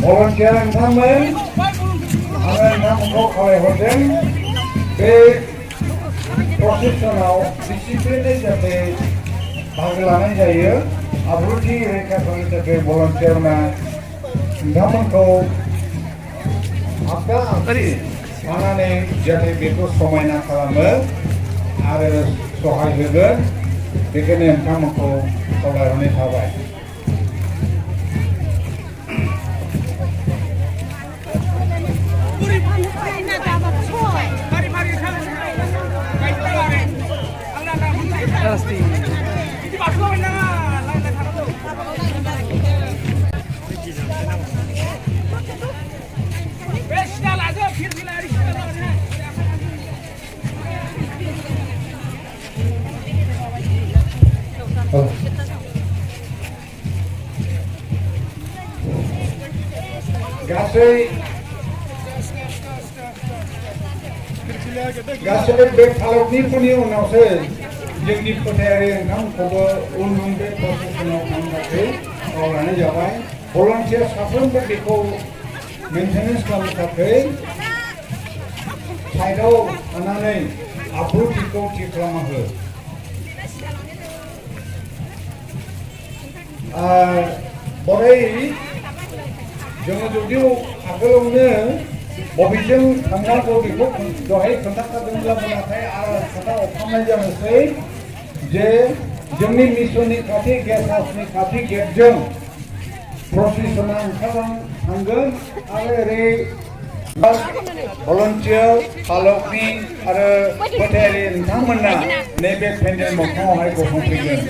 volunteer नोंथांमोन आङो नोंथांमोनखौ खावलायहरदों बे प्रसेसनाव डिसिप्लिनै जाहाथे बाहागो लानाय जायो आब्रुथि रैखा खालामनो थाखाय volunteerना नोंथांमोनखौ आगदा आगसि थानानै जाहाथे बेखौ समायना खालामो आरो सहाय होगोन बेखायनो नोंथांमोनखौ खावलायहरनाय थाबाय गासै बे खालावनिफोरनि उनावसो जोंनि फोथायारि ओंखामखौबो उन बे प्रसेसनाव थांनो थाखाय लानाय जाबाय भलन्टियार साफ्रोमबो बेखौ मेनटेनेन्स खालामनो थाखाय साइडआव थानानै आब्रुथिखौ थि खालामना हो बरै जोङो जुदि आगोलावनो बबेजों थांनांगौ बेखौ दहाय खोन्थाखादोंब्लाबो नाथाय आरो खोथा अखांनाय जानोसै जे जोंनि मिसननि खाथि गेस्ट हाउसनि खाथि गेटजों प्रसेसना ओंखारलांगोन आरो ओरै भलन्टियार तालुकनि आरो फोथायारि नोंथांमोना नैबे पेन्डेल मोखाङावहाय गसंफैगोन